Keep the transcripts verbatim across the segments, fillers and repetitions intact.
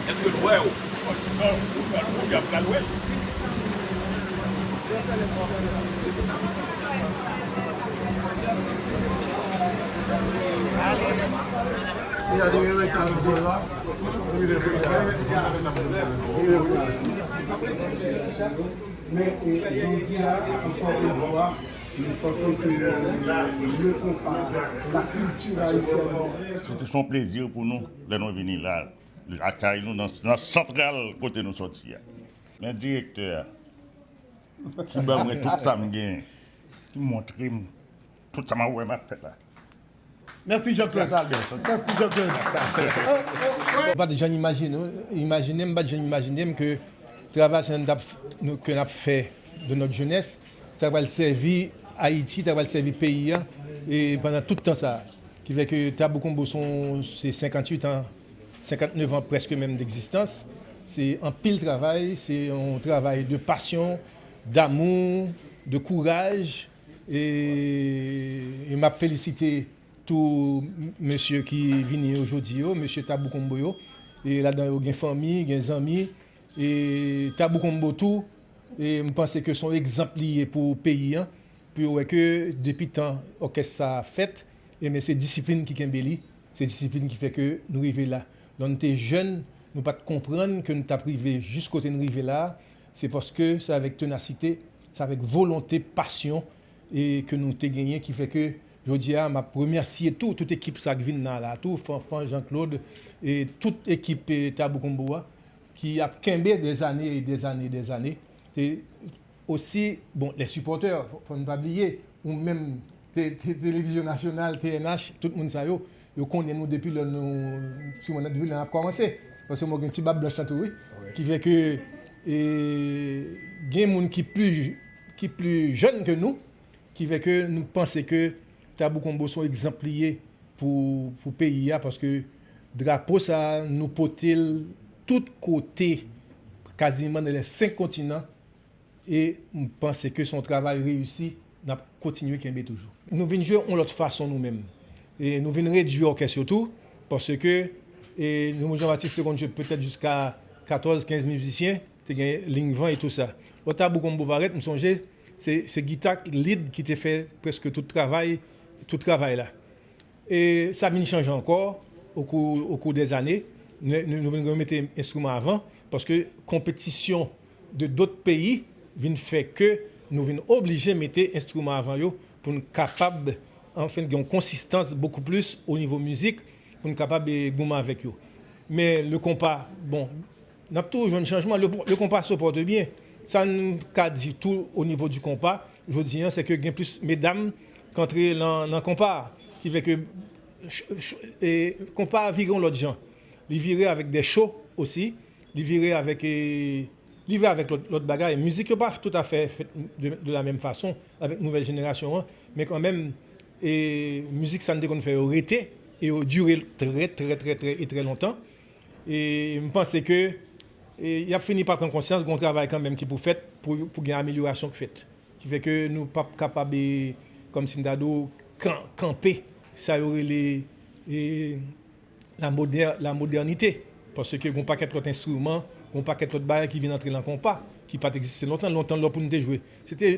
Èske l wè w? Men, e, jodi a, ankò yon fwa, nou panse ke, e, le konpa, la kilti ayisyèn. Se toujou yon plezi pou nou lè nou vini la, lakay nou, nan, nan santral kote nou sòti a. Men direktè a, ki ban mwen tout sa m genyen, ki montre m tout sa m ap wè m ap fè la. Mèsi Jean-Claude. Mèsi Jean-Claude. M pa t janm imajine, imajine, m pa t janm imajine m ke travay sa n t ap, nou, ke n ap fè de notre jeunesse, ta pral sèvi Ayiti, ta pral sèvi peyi a, e pandan tout tan sa a. Ki fè ke Tabou Combo se yon, se senkanntuit an, senkantnèf an prèske menm degzistans. Se anpil travay, se yon travay de pasyon, damou, de kouraj. E, e m ap felisite tou m-, mesye ki vini yo jodi yo, mesye Tabou Combo yo. E ladan yo gen fanmi, gen zanmi. E Tabou Combo tou, e m panse ke se yon egzanp li ye pou peyi an, pou yo wè ke depi tan òkès sa a fèt, ebyen se disiplin ki kenbe li, se disiplin ki fè ke nou rive la. Lè nou te jèn, nou pa t konprann ke nou t ap rive jis kote n rive la a, se paske se avèk tenasite, se avèk volonte, pasyon, e ke nou te genyen ki fè ke jodi a, m ap remèsye tou, tout ekip sa k vin la la tou, Fanfan, Jean-Claude, e tout ekip, e, Tabou Combo a, ki ap kenbe dèzane e dèzane e dèzane. E osi, bon, les supporters, fò, fò n pa bliye, ou menm, te, te, Televizyon Nasyonal, T N H, tout moun sa yo, yo konnen nou depi lè nou, siman depi lè n ap kòmanse. Paske mwen gen ti bab blanch lan tou, wi. Wi. Ki fè ke, e, gen moun ki pli, ki pli jèn ke nou, ki fè ke nou panse ke Tabou Combo se yon egzanp li ye pou, pou peyi a, paske drapo sa a, nou pote l tout kote, kaziman nan lè senk kontinan, e m panse ke se yon travay reyisi, n ap kontinye kenbe toujou. Nou vin jwe yon lòt fason nou menm. E nou vin redui òkès yo tou, paske, e, nou, Jean Baptiste te konn jwe petèt jiska katòz, kenz mizisyen, te gen liy van e tou sa. Lè Tabou Combo parèt, m sonje, se, se gita lead ki te fè prèske tout travay, tout travay la. E sa vin chanje ankò, okou, okou dèzane, nou, nou, nou vin remete enstriman avan, paske konpetisyon de dòt peyi vin fè ke nou vin oblije mete enstriman avan yo pou n kapab, anfen, gen yon konsistans bokou plis o nivo mizik, pou n kapab, e, goumen avèk yo. Men le konpa, bon, n ap toujou jwenn chanjman. Le, le konpa se pòte byen. Sa n ka di tou o nivo di konpa, jodi a, se ke gen plis medam k antre nan, nan konpa a. Ki fè ke ch-, ch-, e, konpa a vire yon lòt jan. Li vire avèk de cho osi. Li vire avèk, e, li vire avèk lòt, lòt bagay. Mizik yo pa toutafè fèt de, de la menm fason avèk nouvèl jenerasyon an. Men kanmenm, e, mizik sa n te konn fè yo rete e yo dire trè, trè, trè, trè, e trè lontan. E m panse ke, e, y ap fini pa pran konsyans, gen yon travay kanmenm ki pou fèt, pou, pou gen amelyorasyon k fèt. Ki fè ke nou p ap kapab, e, kòmsi m ta di w, kan-, kanpe sa yo rele, e, la modè-, la modènite. Paske gen yon pakèt lòt enstriman, gen yon pakèt lòt bagay ki vin antre nan konpa, ki pa t egziste lontan. Lontan, lè pou n te jwe, se te,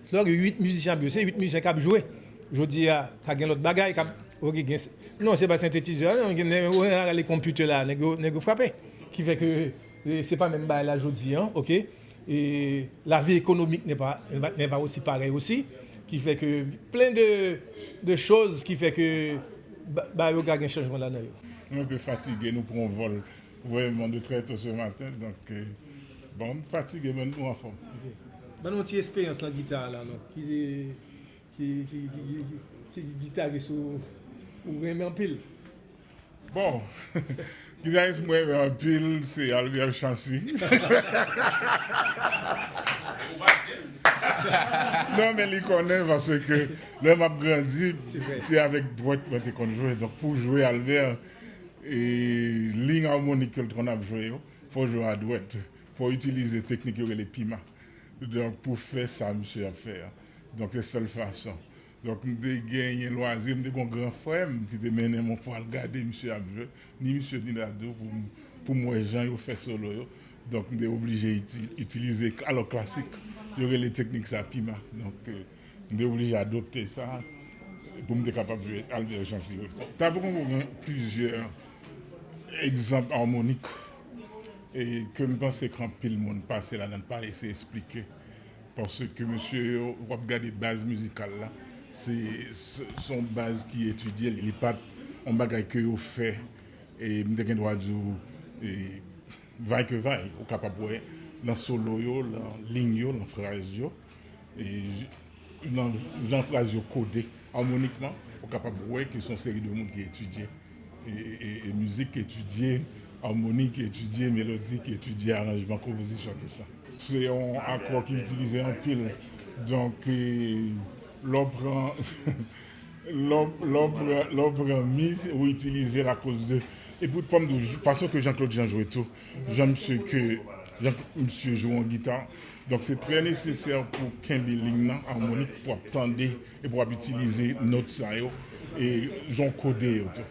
lè w gen uit mizisyen ap jwe, se uit mizisyen k ap jwe. Jodi a, ka gen lòt bagay, k ap, ok, gen, non, se pa sentetizè, non, gen, nèg yo rale konpitè la, nèg yo, nèg yo frape. Ki fè ke, e, se pa menm bagay la jodi a, ok? E lavi ekonomik n'est pas, n'est pas aussi pareil aussi, ki fè ke plen de, de choz ki fè ke ba, ba yo ka gen chanjman ladan yo. Nou enpe fatige, nou pran yon vòl vrèman de très tôt ce matin, donk, e, bon, nou fatige, men nou anfòm. Ok. Ban nou ti esperyans nan gita la, non? Ki, ki, ki gitaris ou, ou renmen anpil? Bon, gitaris mwen renmen anpil, se Albert Chancy. Non, men li konnen paske lè m ap grandi, se avèk dwèt mwen te konn jwe. Donk, pou jwe Albert, e liy amonik ke l te konn ap jwe yo, fò w jwe a dwèt. Fò w itilize teknik yo rele pima. Donk, pou fè sa misye ap fè a. Donk, se sèl fason. Donk, m te genyen lwazi, m te gon gran frè m ki te mennen m yon fwa al gade misye ap jwe, ni misye ni Dadou, pou m, pou m wè jan yo fè solo yo. Donk, m te oblije iti-, itilize, alò, klasik, yo rele teknik sa pima. Donk, eh, m te oblije adopte sa pou m te kapab jwe Albert Jean Cyril. Bon, ta pou gen plizyè egzanp amonik, e ke m panse ke anpil moun pase ladan l pa eseye eksplike. Paske mesye yo, w ap gade baz mizikal la, se, se, se yon baz ki etidye, li pa t yon bagay ke yo fè, e m te gen dwa di w, e, vay ke vay. Ou kapab wè nan solo yo, nan liy yo, nan fraz yo, e j-, nan jan fraz yo kode amonikman, ou kapab wè ke se yon seri de moun ki etidye e, e, e mizik, ki etidye amoni, ki etidye melodi, ki etidye aranjman, konpozisyon, tou sa. Se yon akò ki itilize anpil. Donk, e, lè w pran, lè w, lè w pran, lè w pran mi, ou itilize l akoz de, e pou fòm de fason ke Jean-Claude Jean jwe tou, jan misye ke, jan misye jwe yon gita. Donk, se trè nesesè pou kenbe liy nan amonik, pou ap tande e pou ap itilize nòt sa yo, e jan w kode yo tou.